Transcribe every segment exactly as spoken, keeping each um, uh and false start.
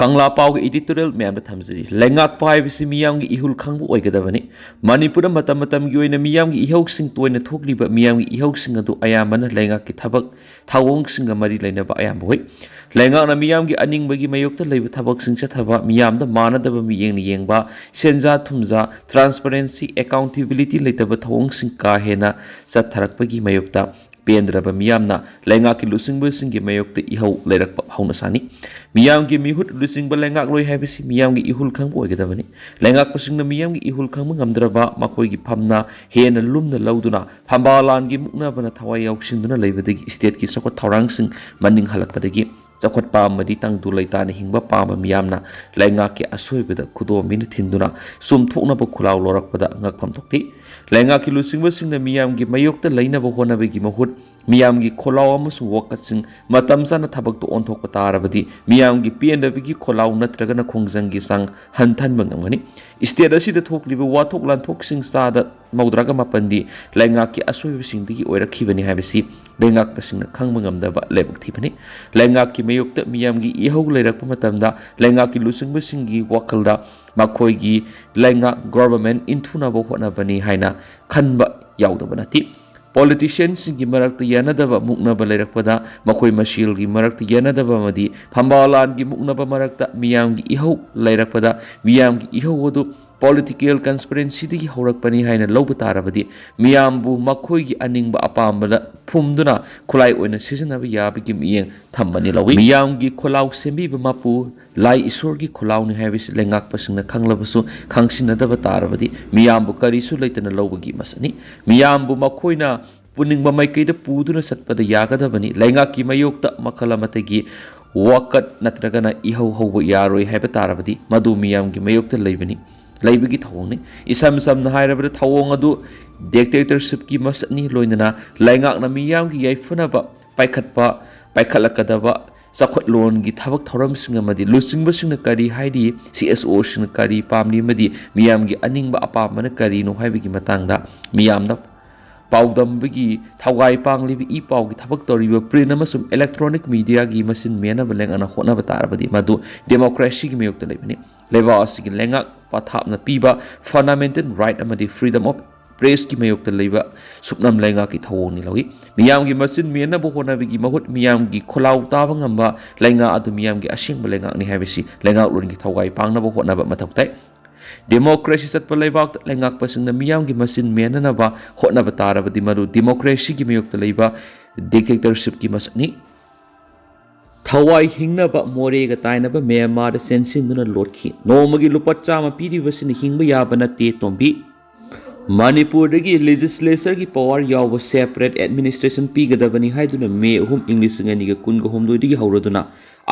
ꯀꯪꯂꯥ ꯄꯥꯎꯒꯤ editorial ꯃꯌꯥꯝꯗ ꯊꯝꯖꯔꯤ꯫ ꯂꯩꯉꯥꯛꯄ ꯍꯥꯏꯕꯁꯤ ꯃꯤꯌꯥꯝꯒꯤ ꯏꯍꯨꯜ ꯈꯪꯕ ꯑꯣꯏꯒꯗꯕꯅꯤ꯫ ꯃꯅꯤꯄꯨꯔꯗ ꯃꯇꯝ ꯃꯇꯝꯒꯤ ꯑꯣꯏꯅ ꯃꯤꯌꯥꯝꯒꯤ ꯏꯍꯧꯁꯤꯡ, ꯇꯣꯏꯅ ꯊꯣꯛꯂꯤꯕ ꯃꯤꯌꯥꯝꯒꯤ ꯏꯍꯧꯁꯤꯡ ꯑꯗꯨ ꯑꯌꯥꯝꯕꯅ ꯂꯩꯉꯥꯛꯀꯤ ꯊꯕꯛ ꯊꯧꯑꯣꯡꯁꯤꯡꯒ ꯃꯔꯤ ꯂꯩꯅꯕ ꯑꯌꯥꯝꯕ ꯑꯣꯏ꯫ ꯂꯩꯉꯥꯛꯅ ꯃꯤꯌꯥꯝꯒꯤ ꯑꯅꯤꯡꯕꯒꯤ ꯃꯥꯌꯣꯛꯇ ꯂꯩꯕ ꯊꯕꯛꯁꯤꯡ ꯆꯠꯊꯕ, ꯃꯤꯌꯥꯝꯗ ꯃꯥꯟꯅꯗꯕ ꯃꯤꯠꯌꯦꯡꯅ ꯌꯦꯡꯕ, ꯁꯦꯟꯖꯥ ꯊꯨꯝꯖꯥ, transparency, accountability ꯂꯩꯇꯕ ꯊꯧꯑꯣꯡꯁꯤꯡ ꯀꯥ ꯍꯦꯟꯅ ꯆꯠꯊꯔꯛꯄꯒꯤ ꯃꯥꯌꯣꯛꯇ ꯄꯦꯟꯗ꯭ꯔꯕ ꯃꯤꯌꯥꯝꯅ ꯂꯩꯉꯥꯛꯀꯤ ꯂꯨꯆꯤꯡꯕꯁꯤꯡꯒꯤ ꯃꯥꯌꯣꯛꯇ ꯏꯍꯧ ꯂꯩꯔꯛꯄ ꯍꯧꯅ ꯁꯥꯅꯤ꯫ ꯃꯤꯌꯥꯝꯒꯤ ꯃꯤꯍꯨꯠ ꯂꯨꯆꯤꯡꯕ ꯂꯩꯉꯥꯛꯂꯣꯏ ꯍꯥꯏꯕꯁꯤ ꯃꯤꯌꯥꯝꯒꯤ ꯏꯍꯨꯜ ꯈꯪꯕ ꯑꯣꯏꯒꯗꯕꯅꯤ꯫ ꯂꯩꯉꯥꯛꯄꯁꯤꯡꯅ ꯃꯤꯌꯥꯝꯒꯤ ꯏꯍꯨꯜ ꯈꯪꯕ ꯉꯝꯗ꯭ꯔꯕ, ꯃꯈꯣꯏꯒꯤ ꯐꯝꯅ ꯍꯦꯟꯅ ꯂꯨꯝꯅ ꯂꯧꯗꯨꯅ ꯐꯝꯕꯥꯜ ꯂꯥꯟꯒꯤ ꯃꯨꯛꯅꯕꯅ ꯊꯋꯥꯏ ꯌꯥꯎꯁꯤꯟꯗꯨꯅ ꯂꯩꯕꯗꯒꯤ stateꯀꯤ ꯆꯥꯎꯈꯠ ꯊꯧꯔꯥꯡꯁꯤꯡ ꯃꯅꯤꯡ ꯍꯜꯂꯛꯄꯗꯒꯤ ꯆꯥꯎꯈꯠꯄ ꯑꯃꯗꯤ ꯇꯪꯗꯨ ꯂꯩꯇꯥꯅ ꯍꯤꯡꯕ ꯄꯥꯝꯕ ꯃꯤꯌꯥꯝꯅ ꯂꯩꯉꯥꯛꯀꯤ ꯑꯁꯣꯏꯕꯗ ꯈꯨꯗꯣꯝꯕꯤꯅ ꯊꯤꯟꯗꯨꯅ ꯆꯨꯝꯊꯣꯛꯅꯕ ꯈꯨꯜꯂꯥꯎ ꯂꯧꯔꯛꯄꯗ ꯉꯛꯐꯝ ꯊꯣꯛꯇꯦ꯫ ꯂꯩꯉꯥꯛꯀꯤ ꯂꯨꯆꯤꯡꯕꯁꯤꯡꯅ ꯃꯤꯌꯥꯝꯒꯤ ꯃꯥꯌꯣꯛꯇ ꯂꯩꯅꯕ ꯍꯣꯠꯅꯕꯒꯤ ꯃꯍꯨꯠ ꯃꯤꯌꯥꯝꯒꯤ ꯈꯣꯜꯂꯥꯎ ꯑꯃꯁꯨꯡ ꯋꯥꯀꯠꯁꯤꯡ ꯃꯇꯝ ꯆꯥꯅ ꯊꯕꯛꯇ ꯑꯣꯟꯊꯣꯛꯄ ꯇꯥꯔꯕꯗꯤ ꯃꯤꯌꯥꯝꯒꯤ ꯄꯦꯟꯗꯕꯒꯤ ꯈꯣꯜꯂꯥꯎ ꯅꯠꯇ꯭ꯔꯒꯅ ꯈꯣꯡꯖꯪꯒꯤ ꯆꯥꯡ ꯍꯟꯊꯍꯟꯕ ꯉꯝꯒꯅꯤ꯫ State ꯑꯁꯤꯗ ꯊꯣꯛꯂꯤꯕ ꯋꯥꯊꯣꯛ ꯂꯥꯟꯊꯣꯛꯁꯤꯡ ꯆꯥꯗ ꯃꯧꯗ꯭ꯔꯥꯒ ꯃꯥꯄꯟꯗꯤ ꯂꯩꯉꯥꯛꯀꯤ ꯑꯁꯣꯏꯕꯁꯤꯡꯗꯒꯤ ꯑꯣꯏꯔꯛꯈꯤꯕꯅꯤ ꯍꯥꯏꯕꯁꯤ ꯂꯩꯉꯥꯛꯄꯁꯤꯡꯅ ꯈꯪꯕ ꯉꯝꯗꯕ ꯂꯥꯏꯕꯛ ꯊꯤꯕꯅꯤ꯫ ꯂꯩꯉꯥꯛꯀꯤ ꯃꯥꯌꯣꯛꯇ ꯃꯤꯌꯥꯝꯒꯤ ꯏꯍꯧ ꯂꯩꯔꯛꯄ ꯃꯇꯝꯗ ꯂꯩꯉꯥꯛꯀꯤ ꯂꯨꯆꯤꯡꯕꯁꯤꯡꯒꯤ ꯋꯥꯈꯜꯗ ꯃꯈꯣꯏꯒꯤ ꯂꯩꯉꯥꯛ, government, ꯏꯟꯊꯨꯅꯕ ꯍꯣꯠꯅꯕꯅꯤ ꯍꯥꯏꯅ ꯈꯟꯕ ꯌꯥꯎꯗꯕ ꯅꯠꯇꯦ꯫ Politicianꯁꯤꯡꯒꯤ ꯃꯔꯛꯇ ꯌꯥꯅꯗꯕ ꯃꯨꯛꯅꯕ ꯂꯩꯔꯛꯄꯗ ꯃꯈꯣꯏ ꯃꯁꯦꯜꯒꯤ ꯃꯔꯛꯇ ꯌꯥꯅꯗꯕ ꯑꯃꯗꯤ ꯐꯝꯕꯥꯜ ꯂꯥꯟꯒꯤ ꯃꯨꯛꯅꯕ ꯃꯔꯛꯇ ꯃꯤꯌꯥꯝꯒꯤ ꯏꯍꯧ ꯂꯩꯔꯛꯄꯗ ꯃꯤꯌꯥꯝꯒꯤ ꯏꯍꯧ ꯑꯗꯨ political conspiracyꯗꯒꯤ ꯍꯧꯔꯛꯄꯅꯤ ꯍꯥꯏꯅ ꯂꯧꯕ ꯇꯥꯔꯕꯗꯤ ꯃꯤꯌꯥꯝꯕꯨ ꯃꯈꯣꯏꯒꯤ ꯑꯅꯤꯡꯕ ꯑꯄꯥꯝꯕꯗ ꯐꯨꯝꯗꯨꯅ ꯈꯨꯠꯂꯥꯏ ꯑꯣꯏꯅ ꯁꯤꯖꯤꯟꯅꯕ ꯌꯥꯕꯒꯤ ꯃꯤꯠꯌꯦꯡ ꯊꯝꯕꯅꯤ ꯂꯧꯏ꯫ ꯃꯤꯌꯥꯝꯒꯤ ꯈꯣꯜꯂꯥꯎ ꯁꯦꯝꯕꯤꯕ ꯃꯄꯨ ꯂꯥꯏ ꯏꯁꯣꯔꯒꯤ ꯈꯣꯜꯂꯥꯎꯅꯤ ꯍꯥꯏꯕꯁꯤ ꯂꯩꯉꯥꯛꯄꯁꯤꯡꯅ ꯈꯪꯂꯕꯁꯨ ꯈꯪꯁꯤꯟꯅꯗꯕ ꯇꯥꯔꯕꯗꯤ ꯃꯤꯌꯥꯝꯕꯨ ꯀꯔꯤꯁꯨ ꯂꯩꯇꯅ ꯂꯧꯕꯒꯤ ꯃꯁꯛꯅꯤ꯫ ꯃꯤꯌꯥꯝꯕꯨ ꯃꯈꯣꯏꯅ ꯄꯨꯅꯤꯡꯕ ꯃꯥꯏꯀꯩꯗ ꯄꯨꯗꯨꯅ ꯆꯠꯄꯗ ꯌꯥꯒꯗꯕꯅꯤ꯫ ꯂꯩꯉꯥꯛꯀꯤ ꯃꯥꯌꯣꯛꯇ ꯃꯈꯜ ꯑꯃꯠꯇꯒꯤ ꯋꯥꯀꯠ ꯅꯠꯇ꯭ꯔꯒꯅ ꯏꯍꯧ ꯍꯧꯕ ꯌꯥꯔꯣꯏ ꯍꯥꯏꯕ ꯇꯥꯔꯕꯗꯤ ꯃꯗꯨ ꯃꯤꯌꯥꯝꯒꯤ ꯃꯥꯌꯣꯛꯇ ꯂꯩꯕꯅꯤ, ꯂꯩꯕꯒꯤ ꯊꯧꯑꯣꯡꯅꯤ꯫ ꯏꯁꯝ ꯁꯝꯅ ꯍꯥꯏꯔꯕꯗ ꯊꯧꯑꯣꯡ ꯑꯗꯨ dictatorshipꯀꯤ ꯃꯁꯛꯅꯤ꯫ ꯂꯣꯏꯅꯅ ꯂꯩꯉꯥꯛꯅ ꯃꯤꯌꯥꯝꯒꯤ ꯌꯥꯏꯐꯅꯕ ꯄꯥꯏꯈꯠꯄ, ꯄꯥꯏꯈꯠꯂꯛꯀꯗꯕ ꯆꯥꯎꯈꯠꯂꯣꯟꯒꯤ ꯊꯕꯛ ꯊꯧꯔꯝꯁꯤꯡ ꯑꯃꯗꯤ ꯂꯨꯆꯤꯡꯕꯁꯤꯡꯅ ꯀꯔꯤ ꯍꯥꯏꯔꯤ, CSOꯁꯤꯡꯅ ꯀꯔꯤ ꯄꯥꯝꯂꯤ ꯑꯃꯗꯤ ꯃꯤꯌꯥꯝꯒꯤ ꯑꯅꯤꯡꯕ ꯑꯄꯥꯝꯕꯅ ꯀꯔꯤꯅꯣ ꯍꯥꯏꯕꯒꯤ ꯃꯇꯥꯡꯗ ꯃꯤꯌꯥꯝꯗ ꯄꯥꯎꯗꯝꯕꯒꯤ ꯊꯧꯒꯥꯏ ꯄꯥꯡꯂꯤꯕ ꯏ ꯄꯥꯎꯒꯤ ꯊꯕꯛ ꯇꯧꯔꯤꯕ print ꯑꯃꯁꯨꯡ electronic mediaꯒꯤ ꯃꯆꯤꯟ ꯃꯦꯟꯅꯕ ꯂꯩꯉꯥꯛꯅ ꯍꯣꯠꯅꯕ ꯇꯥꯔꯕꯗꯤ ꯃꯗꯨ democracyꯒꯤ ꯃꯥꯌꯣꯛꯇ ꯂꯩꯕꯅꯤ꯫ ꯂꯩꯕꯥꯛ ꯑꯁꯤꯒꯤ ꯂꯩꯉꯥꯛ ꯄꯊꯥꯞꯅ ꯄꯤꯕ fundamental right ꯑꯃꯗꯤ freedom of pressꯀꯤ ꯃꯥꯌꯣꯛꯇ ꯂꯩꯕ ꯁꯨꯞꯅꯝ ꯂꯩꯉꯥꯛꯀꯤ ꯊꯧꯑꯣꯡꯅꯤ ꯂꯧꯏ꯫ ꯃꯤꯌꯥꯝꯒꯤ ꯃꯆꯤꯟ ꯃꯦꯟꯅꯕ ꯍꯣꯠꯅꯕꯒꯤ ꯃꯍꯨꯠ ꯃꯤꯌꯥꯝꯒꯤ ꯈꯣꯜꯂꯥꯎ ꯇꯥꯕ ꯉꯝꯕ ꯂꯩꯉꯥꯛ ꯑꯗꯨ ꯃꯤꯌꯥꯝꯒꯤ ꯑꯁꯦꯡꯕ ꯂꯩꯉꯥꯛꯅꯤ ꯍꯥꯏꯕꯁꯤ ꯂꯩꯉꯥꯛꯂꯣꯟꯒꯤ ꯊꯧꯒꯥꯏ ꯄꯥꯡꯅꯕ ꯍꯣꯠꯅꯕ ꯃꯊꯧ ꯇꯥꯏ꯫ Democracy ꯆꯠꯄ ꯂꯩꯕꯥꯛꯇ ꯂꯩꯉꯥꯛꯄꯁꯤꯡꯅ ꯃꯤꯌꯥꯝꯒꯤ ꯃꯆꯤꯟ ꯃꯦꯟꯅꯅꯕ ꯍꯣꯠꯅꯕ ꯇꯥꯔꯕꯗꯤ ꯃꯗꯨ democracyꯒꯤ ꯃꯥꯌꯣꯛꯇ ꯂꯩꯕ dictatorshipꯀꯤ ꯃꯁꯛꯅꯤ꯫ ꯊꯋꯥꯏ ꯍꯤꯡꯅꯕ ꯃꯣꯔꯦꯒ ꯇꯥꯏꯅꯕ ꯃ꯭ꯌꯥꯟꯃꯥꯔꯗ ꯆꯦꯟꯁꯤꯟꯗꯨꯅ ꯂꯣꯠꯈꯤ꯫ ꯅꯣꯡꯃꯒꯤ ꯂꯨꯄꯥ ꯆꯥꯝꯃ ꯄꯤꯔꯤꯕꯁꯤꯅ ꯍꯤꯡꯕ ꯌꯥꯕ ꯅꯠꯇꯦ, ꯇꯣꯝꯕꯤ꯫ ꯃꯅꯤꯄꯨꯔꯗꯒꯤ legislatureꯒꯤ power ꯌꯥꯎꯕ separate administration ꯄꯤꯒꯗꯕꯅꯤ ꯍꯥꯏꯗꯨꯅ ꯃꯦ ꯑꯍꯨꯝ, ꯏꯪ ꯂꯤꯁꯤꯡ ꯑꯅꯤꯒ ꯀꯨꯟꯒ ꯍꯨꯝꯗꯣꯏꯗꯒꯤ ꯍꯧꯔꯗꯨꯅ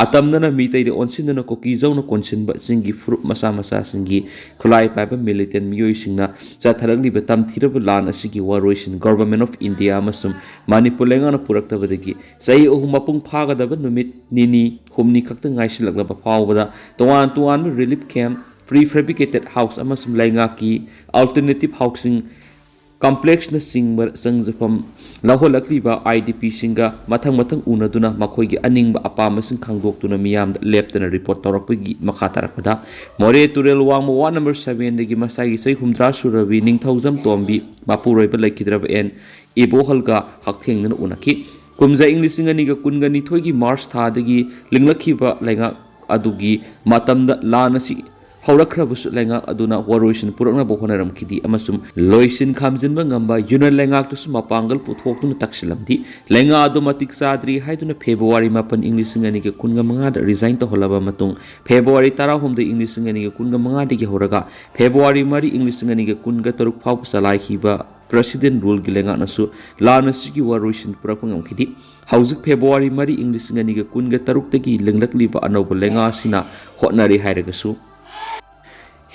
ꯑꯇꯝꯅꯅ ꯃꯤꯇꯩꯗ ꯑꯣꯟꯁꯤꯟꯗꯨꯅ ꯀꯨꯀꯤꯖꯧꯅ ꯀꯣꯟꯁꯤꯟꯕ ꯆꯤꯡꯒꯤ ꯐꯨꯔꯨꯞ ꯃꯆꯥ ꯃꯆꯥꯁꯤꯡꯒꯤ ꯈꯨꯠꯂꯥꯏ ꯄꯥꯏꯕ militant ꯃꯤꯑꯣꯏꯁꯤꯡꯅ ꯆꯠꯊꯔꯛꯂꯤꯕ ꯇꯝꯊꯤꯔꯕ ꯂꯥꯟ ꯑꯁꯤꯒꯤ ꯋꯥꯔꯣꯏꯁꯤꯟ Government of India ꯑꯃꯁꯨꯡ ꯃꯅꯤꯄꯨꯔ ꯂꯩꯉꯥꯛꯅ ꯄꯨꯔꯛꯇꯕꯗꯒꯤ ꯆꯍꯤ ꯑꯍꯨꯝ ꯃꯄꯨꯡ ꯐꯥꯒꯗꯕ ꯅꯨꯃꯤꯠ ꯅꯤꯅꯤ ꯍꯨꯝꯅꯤ ꯈꯛꯇ ꯉꯥꯏꯁꯤꯜꯂꯛꯂꯕ ꯐꯥꯎꯕꯗ ꯇꯣꯉꯥꯟ ꯇꯣꯉꯥꯟꯕ relief camp, prefabricated house ꯑꯃꯁꯨꯡ ꯂꯩꯉꯥꯛꯀꯤ alternative housing complexꯅꯆꯤꯡꯕ ꯆꯪꯖꯐꯝ ꯂꯧꯍꯜꯂꯛꯂꯤꯕ IDPꯁꯤꯡꯒ ꯃꯊꯪ ꯃꯊꯪ ꯎꯅꯗꯨꯅ ꯃꯈꯣꯏꯒꯤ ꯑꯅꯤꯡꯕ ꯑꯄꯥꯝꯕꯁꯤꯡ ꯈꯪꯗꯣꯛꯇꯨꯅ ꯃꯤꯌꯥꯝꯗ ꯂꯦꯞꯇꯅ report ꯇꯧꯔꯛꯄꯒꯤ ꯃꯈꯥ ꯇꯥꯔꯛꯄꯗ ꯃꯣꯔꯦ ꯇꯨꯔꯦꯜ ꯋꯥꯡꯃ ward number sevenꯗꯒꯤ ꯃꯁꯥꯒꯤ ꯆꯍꯤ ꯍꯨꯝꯗ꯭ꯔꯥ ꯁꯨꯔꯕꯤ ꯅꯤꯡꯊꯧꯖꯝ ꯇꯣꯝꯕꯤ, ꯃꯄꯨꯔꯣꯏꯕ ꯂꯩꯈꯤꯗ꯭ꯔꯕ ꯑꯦꯟ ꯏꯕꯣꯍꯜꯒ ꯍꯛꯊꯦꯡꯅꯅ ꯎꯅꯈꯤ꯫ ꯀꯨꯝꯖꯥ ꯏꯪ ꯂꯤꯁꯤꯡ ꯑꯅꯤꯒ ꯀꯨꯟꯒ ꯅꯤꯊꯣꯏꯒꯤ March ꯊꯥꯗꯒꯤ ꯂꯤꯡꯂꯛꯈꯤꯕ ꯂꯩꯉꯥꯛ ꯑꯗꯨꯒꯤ ꯃꯇꯝꯗ ꯂꯥꯟ ꯑꯁꯤ ꯍꯧꯔꯛꯈ꯭ꯔꯕꯁꯨ ꯂꯩꯉꯥꯛ ꯑꯗꯨꯅ ꯋꯥꯔꯣꯏꯁꯤꯟ ꯄꯨꯔꯛꯅꯕ ꯍꯣꯠꯅꯔꯝꯈꯤꯗꯦ ꯑꯃꯁꯨꯡ ꯂꯣꯏꯁꯤꯟ ꯈꯥꯝꯖꯤꯟꯕ ꯉꯝꯕ union ꯂꯩꯉꯥꯛꯇꯁꯨ ꯃꯄꯥꯡꯒꯜ ꯄꯨꯊꯣꯛꯇꯨꯅ ꯇꯛꯁꯤꯜꯂꯝꯗꯦ꯫ ꯂꯩꯉꯥꯛ ꯑꯗꯨ ꯃꯇꯤꯛ ꯆꯥꯗ꯭ꯔꯤ ꯍꯥꯏꯗꯨꯅ February ꯃꯥꯄꯟ, ꯏꯪ ꯂꯤꯁꯤꯡ ꯑꯅꯤꯒ ꯀꯨꯟꯒ ꯃꯉꯥꯗ resign ꯇꯧꯍꯜꯂꯕ ꯃꯇꯨꯡ, February ꯇꯔꯥꯍꯨꯝꯗꯣꯏ, ꯏꯪ ꯂꯤꯁꯤꯡ ꯑꯅꯤꯒ ꯀꯨꯟꯒ ꯃꯉꯥꯗꯒꯤ ꯍꯧꯔꯒ February ꯃꯔꯤ, ꯏꯪ ꯂꯤꯁꯤꯡ ꯑꯅꯤꯒ ꯀꯨꯟꯒ ꯇꯔꯨꯛ ꯐꯥꯎꯕ ꯆꯂꯥꯏꯈꯤꯕ President ruleꯒꯤ ꯂꯩꯉꯥꯛꯅꯁꯨ ꯂꯥꯟ ꯑꯁꯤꯒꯤ ꯋꯥꯔꯣꯏꯁꯤꯟ ꯄꯨꯔꯛꯄ ꯉꯝꯈꯤꯗꯦ꯫ ꯍꯧꯖꯤꯛ February ꯃꯔꯤ, ꯏꯪ ꯂꯤꯁꯤꯡ ꯑꯅꯤꯒ ꯀꯨꯟꯒ ꯇꯔꯨꯛꯇꯒꯤ ꯂꯤꯡꯂꯛꯂꯤꯕ ꯑꯅꯧꯕ ꯂꯩꯉꯥꯛ ꯑꯁꯤꯅ ꯍꯣꯠꯅꯔꯤ ꯍꯥꯏꯔꯒꯁꯨ,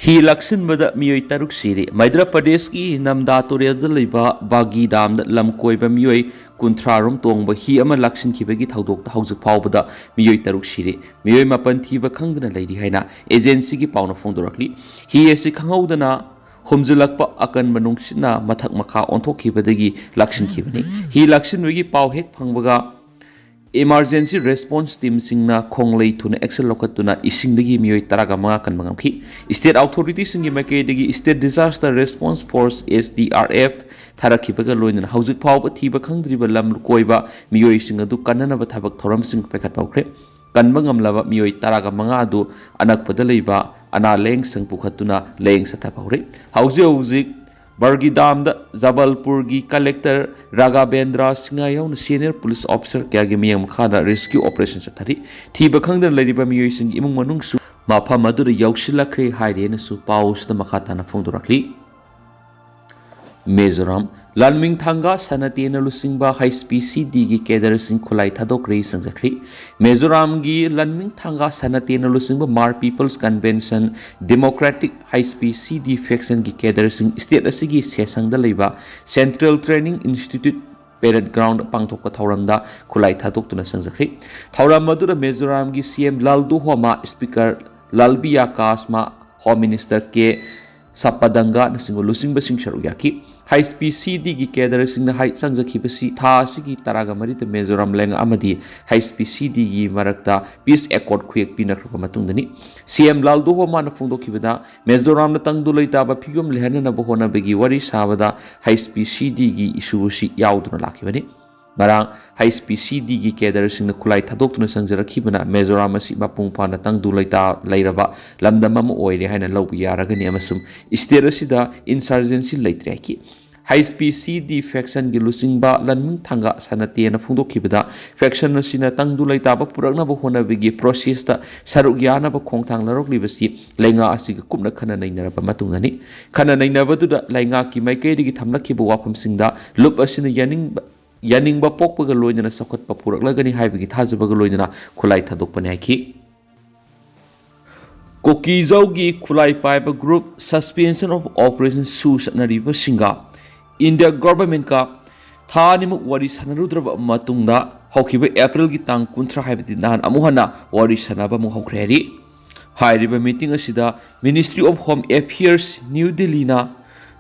ꯍꯤ ꯂꯥꯛꯁꯤꯟꯕꯗ ꯃꯤꯑꯣꯏ ꯇꯔꯨꯛ ꯁꯤꯔꯦ꯫ ꯃꯩꯗ꯭ꯔ ꯄ꯭ꯔꯗꯦꯁꯀꯤ ꯅꯝꯗꯥ ꯇꯨꯔꯦꯜꯗ ꯂꯩꯕ ꯕꯥꯒꯤ ꯗꯥꯝꯗ ꯂꯝ ꯀꯣꯏꯕ ꯃꯤꯑꯣꯏ ꯀꯨꯟꯊ꯭ꯔꯥ ꯔꯣꯝ ꯇꯣꯡꯕ ꯍꯤ ꯑꯃ ꯂꯥꯛꯁꯤꯟꯈꯤꯕꯒꯤ ꯊꯧꯗꯣꯛꯇ ꯍꯧꯖꯤꯛ ꯐꯥꯎꯕꯗ ꯃꯤꯑꯣꯏ ꯇꯔꯨꯛ ꯁꯤꯔꯦ꯫ ꯃꯤꯑꯣꯏ ꯃꯥꯄꯟ ꯊꯤꯕ ꯈꯪꯗꯅ ꯂꯩꯔꯤ ꯍꯥꯏꯅ agencyꯒꯤ ꯄꯥꯎꯅ ꯐꯣꯡꯗꯣꯔꯛꯂꯤ꯫ ꯍꯤ ꯑꯁꯤ ꯈꯪꯍꯧꯗꯅ ꯍꯨꯝꯖꯤꯜꯂꯛꯄ ꯑꯀꯟꯕ ꯅꯨꯡꯁꯤꯠꯅ ꯃꯊꯛ ꯃꯈꯥ ꯑꯣꯟꯊꯣꯛꯈꯤꯕꯗꯒꯤ ꯂꯥꯛꯁꯤꯟꯈꯤꯕꯅꯤ꯫ ꯍꯤ ꯂꯥꯛꯁꯤꯟꯕꯒꯤ ꯄꯥꯎ ꯍꯦꯛ ꯐꯪꯕꯒ emergency response teamꯁꯤꯡꯅ ꯈꯣꯡꯂꯩ ꯊꯨꯅ action ꯂꯧꯈꯠꯇꯨꯅ ꯏꯁꯤꯡꯗꯒꯤ ꯃꯤꯑꯣꯏ ꯇꯔꯥꯒ ꯃꯉꯥ ꯀꯟꯕ ꯉꯝꯈꯤ꯫ State authorityꯁꯤꯡꯒꯤ ꯃꯥꯏꯀꯩꯗꯒꯤ State Disaster Response Force, S D R F, ꯊꯥꯔꯛꯈꯤꯕꯒ ꯂꯣꯏꯅꯅ ꯍꯧꯖꯤꯛ ꯐꯥꯎꯕ ꯊꯤꯕ ꯈꯪꯗ꯭ꯔꯤꯕ ꯂꯝ ꯀꯣꯏꯕ ꯃꯤꯑꯣꯏꯁꯤꯡ ꯑꯗꯨ ꯀꯟꯅꯅꯕ ꯊꯕꯛ ꯊꯧꯔꯝꯁꯤꯡ ꯄꯥꯏꯈꯠꯄ ꯍꯧꯈ꯭ꯔꯦ꯫ ꯀꯟꯕ ꯉꯝꯂꯕ ꯃꯤꯑꯣꯏ ꯇꯔꯥꯒ ꯃꯉꯥ ꯑꯗꯨ ꯑꯅꯛꯄꯗ ꯂꯩꯕ ꯑꯅꯥ ꯂꯥꯌꯦꯡꯁꯪ ꯄꯨꯈꯠꯇꯨꯅ ꯂꯥꯌꯦꯡ ꯆꯠꯊꯕ ꯍꯧꯔꯦ꯫ ꯍꯧꯖꯤꯛ ꯍꯧꯖꯤꯛ ꯕꯔꯒꯤꯗꯥꯝꯗ ꯖꯕꯜꯄꯨꯔꯒꯤ ꯀꯂꯦꯛꯇꯔ ꯔꯥꯒꯥꯕꯦꯟꯗ꯭ꯔ ꯁꯤꯡꯍ ꯌꯥꯎꯅ senior police officer ꯀꯌꯥꯒꯤ ꯃꯤꯠꯌꯦꯡ ꯃꯈꯥꯗ rescue operation ꯆꯠꯊꯔꯤ꯫ ꯊꯤꯕ ꯈꯪꯗꯅ ꯂꯩꯔꯤꯕ ꯃꯤꯑꯣꯏꯁꯤꯡꯒꯤ ꯏꯃꯨꯡ ꯃꯅꯨꯡꯁꯨ ꯃꯐꯝ ꯑꯗꯨꯗ ꯌꯧꯁꯤꯜꯂꯛꯈ꯭ꯔꯦ ꯍꯥꯏꯔꯦꯅꯁꯨ ꯄꯥꯎꯁꯤꯗ ꯃꯈꯥ ꯇꯥꯅ ꯐꯣꯡꯗꯣꯔꯛꯂꯤ꯫ ꯃꯤꯖꯣꯔꯥꯝ, ꯂꯥꯟꯃꯤꯡ ꯊꯥꯡꯒ ꯁꯅꯥꯇꯦꯟꯅ ꯂꯨꯆꯤꯡꯕ ꯍꯩꯁ ꯄꯤ ꯁꯤ ꯗꯤꯒꯤ cadreꯁꯤꯡ ꯈꯨꯠꯂꯥꯏ ꯊꯥꯗꯣꯛꯈ꯭ꯔꯦ ꯆꯪꯖꯈ꯭ꯔꯦ꯫ ꯃꯤꯖꯣꯔꯥꯝꯒꯤ ꯂꯥꯟꯃꯤꯡ ꯊꯥꯡꯒ ꯁꯅꯥꯇꯦꯟꯅ ꯂꯨꯆꯤꯡꯕ Hmar People's Convention Democratic, ꯍꯩꯁ ꯄꯤ ꯁꯤ ꯗꯤ factionꯒꯤ cadreꯁꯤꯡ state ꯑꯁꯤꯒꯤ ꯁꯦꯁꯪꯗ ꯂꯩꯕ Central Training Institute parade ground ꯄꯥꯡꯊꯣꯛꯄ ꯊꯧꯔꯝꯗ ꯈꯨꯠꯂꯥꯏ ꯊꯥꯗꯣꯛꯇꯨꯅ ꯆꯪꯖꯈ꯭ꯔꯦ꯫ ꯊꯧꯔꯝ ꯑꯗꯨꯗ ꯃꯤꯖꯣꯔꯥꯝꯒꯤ ꯁꯤ ꯑꯦꯝ ꯂꯥꯜꯗꯨꯍꯣꯃꯥ, Speaker ꯂꯥꯜꯕꯤꯌꯥ ꯀꯥꯁꯃꯥ, Home Minister ꯀꯦ ꯁꯄꯗꯪꯒꯅꯆꯤꯡꯕ ꯂꯨꯆꯤꯡꯕꯁꯤꯡ ꯁꯔꯨꯛ ꯌꯥꯈꯤ꯫ ꯍꯩꯁ ꯄꯤ ꯁꯤ ꯗꯤꯒꯤ cadreꯁꯤꯡꯅ ꯍꯥꯏ ꯆꯪꯖꯈꯤꯕꯁꯤ ꯊꯥ ꯑꯁꯤꯒꯤ ꯇꯔꯥꯒ ꯃꯔꯤꯗ ꯃꯤꯖꯣꯔꯥꯝ ꯂꯩꯉꯥꯛ ꯑꯃꯗꯤ ꯍꯩꯁ ꯄꯤ ꯁꯤ ꯗꯤꯒꯤ ꯃꯔꯛꯇ peace accord ꯈꯨꯌꯦꯛ ꯄꯤꯅꯈ꯭ꯔꯕ ꯃꯇꯨꯡꯗꯅꯤ꯫ ꯁꯤ ꯑꯦꯝ ꯂꯥꯜꯗꯨꯍꯣꯃꯥꯅ ꯐꯣꯡꯗꯣꯛꯈꯤꯕꯗ, ꯃꯤꯖꯣꯔꯥꯝꯅ ꯇꯪꯗꯨ ꯂꯩꯇꯥꯕ ꯐꯤꯕꯝ ꯂꯩꯍꯟꯅꯅꯕ ꯍꯣꯠꯅꯕꯒꯤ ꯋꯥꯔꯤ ꯁꯥꯕꯗ ꯍꯩꯁ ꯄꯤ ꯁꯤ ꯗꯤꯒꯤ issue ꯑꯁꯤ ꯌꯥꯎꯗꯨꯅ ꯂꯥꯛꯈꯤꯕꯅꯤ꯫ ꯉꯔꯥꯡ ꯍꯩꯁ ꯄꯤ ꯁꯤ ꯗꯤꯒꯤ cadreꯁꯤꯡꯅ ꯈꯨꯠꯂꯥꯏ ꯊꯥꯗꯣꯛꯇꯨꯅ ꯆꯪꯖꯔꯛꯈꯤꯕꯅ ꯃꯤꯖꯣꯔꯥꯝ ꯑꯁꯤ ꯃꯄꯨꯡ ꯐꯥꯅ ꯇꯪꯗꯨ ꯂꯩꯇꯥ ꯂꯩꯔꯕ ꯂꯝꯗꯝ ꯑꯃ ꯑꯣꯏꯔꯦ ꯍꯥꯏꯅ ꯂꯧꯕ ꯌꯥꯔꯒꯅꯤ ꯑꯃꯁꯨꯡ state ꯑꯁꯤꯗ insurgency ꯂꯩꯇ꯭ꯔꯦ ꯍꯥꯏꯈꯤ꯫ ꯍꯩꯁ ꯄꯤ ꯁꯤ ꯗꯤ factionꯒꯤ ꯂꯨꯆꯤꯡꯕ ꯂꯥꯟꯃꯤꯡ ꯊꯥꯡꯒ ꯁꯅꯥꯇꯦꯟꯅ ꯐꯣꯡꯗꯣꯛꯈꯤꯕꯗ, faction ꯑꯁꯤꯅ ꯇꯪꯗꯨ ꯂꯩꯇꯥꯕ ꯄꯨꯔꯛꯅꯕ ꯍꯣꯠꯅꯕꯒꯤ processꯇ ꯁꯔꯨꯛ ꯌꯥꯅꯕ ꯈꯣꯡꯊꯥꯡ ꯂꯧꯔꯛꯂꯤꯕꯁꯤ ꯂꯩꯉꯥꯛ ꯑꯁꯤꯒ ꯀꯨꯞꯅ ꯈꯟꯅ ꯅꯩꯅꯔꯕ ꯃꯇꯨꯡꯗꯅꯤ꯫ ꯈꯟꯅ ꯅꯩꯅꯕꯗꯨꯗ ꯂꯩꯉꯥꯛꯀꯤ ꯃꯥꯏꯀꯩꯗꯒꯤ ꯊꯝꯂꯛꯈꯤꯕ ꯋꯥꯐꯝꯁꯤꯡꯗ ꯂꯨꯞ ꯑꯁꯤꯅ ꯌꯥꯅꯤꯡꯕ ꯌꯥꯅꯤꯡꯕ ꯄꯣꯛꯄꯒ ꯂꯣꯏꯅꯅ ꯆꯥꯎꯈꯠꯄ ꯄꯨꯔꯛꯂꯒꯅꯤ ꯍꯥꯏꯕꯒꯤ ꯊꯥꯖꯕꯒ ꯂꯣꯏꯅꯅ ꯈꯨꯠꯂꯥꯏ ꯊꯥꯗꯣꯛꯄꯅꯤ ꯍꯥꯏꯈꯤ꯫ ꯀꯨꯀꯤꯖꯧꯒꯤ ꯈꯨꯠꯂꯥꯏ ꯄꯥꯏꯕ group suspension of operation ꯁꯨ ꯆꯠꯅꯔꯤꯕꯁꯤꯡꯒ India governmentꯀ ꯊꯥ ꯑꯅꯤꯃꯨꯛ ꯋꯥꯔꯤ ꯁꯥꯟꯅꯔꯨꯗ꯭ꯔꯕ ꯃꯇꯨꯡꯗ ꯍꯧꯈꯤꯕ Aprilꯒꯤ ꯇꯥꯡ ꯀꯨꯟꯊ꯭ꯔꯥ ꯍꯥꯏꯕꯗꯤ ꯅꯍꯥꯟ ꯑꯃꯨꯛ ꯍꯟꯅ ꯋꯥꯔꯤ ꯁꯥꯟꯅꯕ ꯑꯃꯨꯛ ꯍꯧꯈ꯭ꯔꯦ ꯍꯥꯏꯔꯤ꯫ ꯍꯥꯏꯔꯤꯕ ꯃꯤꯇꯤꯡ ꯑꯁꯤꯗ Ministry of Home Affairs, New Delhi ꯅ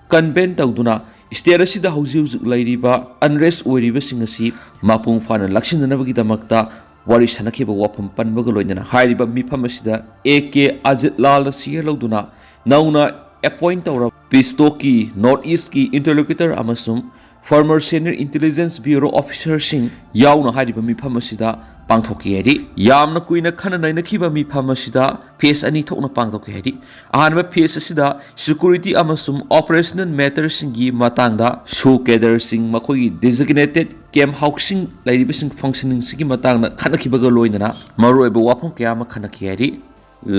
ꯀꯟꯚꯦꯟ ꯇꯧꯗꯨꯅ ꯁ꯭ꯇꯦꯠ ꯑꯁꯤꯗ ꯍꯧꯖꯤꯛ ꯍꯧꯖꯤꯛ ꯂꯩꯔꯤꯕ ꯑꯟꯔꯦꯁ ꯑꯣꯏꯔꯤꯕꯁꯤꯡ ꯑꯁꯤ ꯃꯄꯨꯡ ꯐꯥꯅ ꯂꯥꯛꯁꯤꯟꯅꯅꯕꯒꯤꯗꯃꯛꯇ ꯋꯥꯔꯤ ꯁꯥꯟꯅꯈꯤꯕ ꯋꯥꯐꯝ ꯄꯟꯕꯒ ꯂꯣꯏꯅꯅ ꯍꯥꯏꯔꯤꯕ ꯃꯤꯐꯝ ꯑꯁꯤꯗ ꯑꯦ ꯀꯦ ꯑꯖꯤꯠ ꯂꯥꯜꯅ ꯁꯤꯌꯔ ꯂꯧꯗꯨꯅ ꯅꯧꯅ ꯑꯦꯄꯣꯏꯟꯠ ꯇꯧꯔꯕ ꯄꯤꯁꯇꯣꯛꯀꯤ ꯅꯣꯔꯠ ꯏꯁꯀꯤ ꯏꯟꯇꯔꯂꯣꯀ꯭ꯌꯨꯇꯔ ꯑꯃꯁꯨꯡ former senior intelligence bureau officer ꯁꯤꯡ ꯌꯥꯎꯅ ꯍꯥꯏꯔꯤꯕ ꯃꯤꯐꯝ ꯑꯁꯤꯗ ꯄꯥꯡꯊꯣꯛꯈꯤ ꯍꯥꯏꯔꯤ꯫ ꯌꯥꯝꯅ ꯀꯨꯏꯅ ꯈꯟꯅ ꯅꯩꯅꯈꯤꯕ ꯃꯤꯐꯝ ꯑꯁꯤꯗ ꯐꯦꯁ ꯑꯅꯤ ꯊꯣꯛꯅ ꯄꯥꯡꯊꯣꯛꯈꯤ ꯍꯥꯏꯔꯤ꯫ ꯑꯍꯥꯟꯕ ꯐꯦꯁ ꯑꯁꯤꯗ ꯁꯦꯀ꯭ꯌꯨꯔꯤꯇꯤ ꯑꯃꯁꯨꯡ ꯑꯣꯄꯔꯦꯁꯅꯦꯜ ꯃꯦꯇꯔꯁꯤꯡꯒꯤ ꯃꯇꯥꯡꯗ ꯁꯨ ꯀꯦꯗꯔꯁꯤꯡ, ꯃꯈꯣꯏꯒꯤ ꯗꯤꯖꯤꯒꯅꯦꯇꯦꯗ ꯀꯦꯝꯞ ꯍꯥꯎꯁꯁꯤꯡ ꯂꯩꯔꯤꯕꯁꯤꯡ ꯐꯪꯁꯟꯁꯤꯡꯒꯤ ꯃꯇꯥꯡꯗ ꯈꯟꯅꯈꯤꯕꯒ ꯂꯣꯏꯅꯅ ꯃꯔꯨꯑꯣꯏꯕ ꯋꯥꯐꯝ ꯀꯌꯥ ꯑꯃ ꯈꯟꯅꯈꯤ ꯍꯥꯏꯔꯤ꯫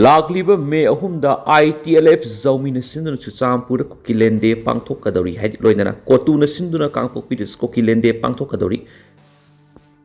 ꯂꯥꯛꯂꯤꯕ ꯃꯦ ꯑꯍꯨꯝꯗ ꯑꯥꯏ ꯇꯤ ꯑꯦꯜ ꯑꯦꯐ ꯖꯧꯃꯤꯅ ꯁꯤꯟꯗꯨꯅ ꯆꯨꯔꯆꯥꯟꯄꯨꯔꯗ ꯀꯨꯀꯤꯂꯦꯟ ꯗꯦ ꯄꯥꯡꯊꯣꯛꯀꯗꯧꯔꯤ ꯍꯥꯏꯗꯤ ꯂꯣꯏꯅꯅ ꯀꯣꯇꯨꯅ ꯁꯤꯟꯗꯨꯅ ꯀꯥꯡꯄꯣꯛꯄꯤꯗꯁꯨ ꯀꯨꯀꯤꯂꯦꯟ ꯗꯦ ꯄꯥꯡꯊꯣꯛꯀꯗꯧꯔꯤ꯫